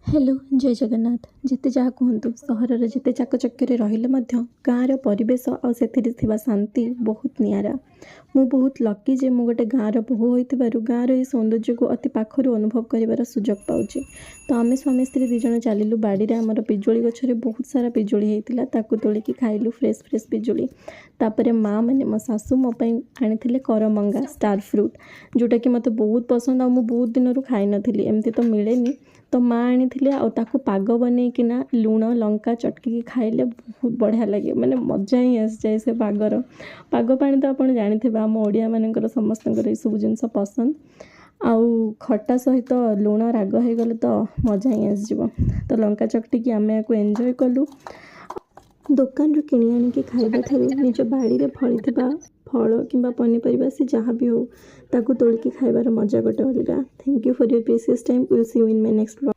Hello, ଜୟ ଜଗନ୍ନାଥ। ଯେତେ ଯାହା କୁହନ୍ତୁ, ସହରରେ ଯେତେ ଚାକଚକ୍ୟରେ ରହିଲେ ମଧ୍ୟ ଗାଁର ପରିବେଶ ଆଉ ସେଥିରେ ଥିବା ଶାନ୍ତି ବହୁତ ନିଆରା। ମୁଁ ବହୁତ ଲକି ଯେ ମୁଁ ଗୋଟେ ଗାଁର ବୋହୂ ହୋଇଥିବାରୁ ଗାଁର ଏହି ସୌନ୍ଦର୍ଯ୍ୟକୁ ଅତି ପାଖରୁ ଅନୁଭବ କରିବାର ସୁଯୋଗ ପାଉଛି। ତ ଆମେ ସ୍ୱାମୀ ସ୍ତ୍ରୀ ଦୁଇ ଜଣ ଚାଲିଲୁ ବାଡ଼ିରେ। ଆମର ପିଜୁଳି ଗଛରେ ବହୁତ ସାରା ପିଜୁଳି ହେଇଥିଲା, ତାକୁ ତୋଳିକି ଖାଇଲୁ, ଫ୍ରେଶ୍ ଫ୍ରେଶ୍ ପିଜୁଳି। ତାପରେ ମା, ମାନେ ମୋ ଶାଶୁ ମୋ ପାଇଁ ଆଣିଥିଲେ କରମଙ୍ଗା, ଷ୍ଟାର୍ ଫ୍ରୁଟ୍, ଯେଉଁଟାକି ମୋତେ ବହୁତ ପସନ୍ଦ ଆଉ ମୁଁ ବହୁତ ଦିନରୁ ଖାଇନଥିଲି। ଏମିତି ତ ମିଳେନି, ତ ମା ଆଣିଥିଲେ। ଆଉ ତାକୁ ପାଗ ବନେଇକିନା ଲୁଣ ଲଙ୍କା ଚଟକିକି ଖାଇଲେ ବହୁତ ବଢ଼ିଆ ଲାଗେ, ମାନେ ମଜା ହିଁ ଆସିଯାଏ ସେ ପାଗର। ପାଗ ପାଣି ତ ଆପଣ ଜାଣିଥିବେ, ଆମ ଓଡ଼ିଆମାନଙ୍କର ସମସ୍ତଙ୍କର ଏସବୁ ଜିନିଷ ପସନ୍ଦ। ଆଉ ଖଟା ସହିତ ଲୁଣ ରାଗ ହେଇଗଲେ ତ ମଜା ହିଁ ଆସିଯିବ। ତ ଲଙ୍କା ଚକଟିକି ଆମେ ୟାକୁ ଏନ୍ଜୟ କଲୁ। ଦୋକାନରୁ କିଣି ଆଣିକି ଖାଇବା ଠାରୁ ନିଜ ବାଡ଼ିରେ ଫଳିଥିବା ଫଳ କିମ୍ବା ପନିପରିବା, ସେ ଯାହା ବି ହଉ, ତାକୁ ତୋଳିକି ଖାଇବାର ମଜା ଗୋଟେ ଅଲଗା। Thank you for your precious time. Will see you in my next.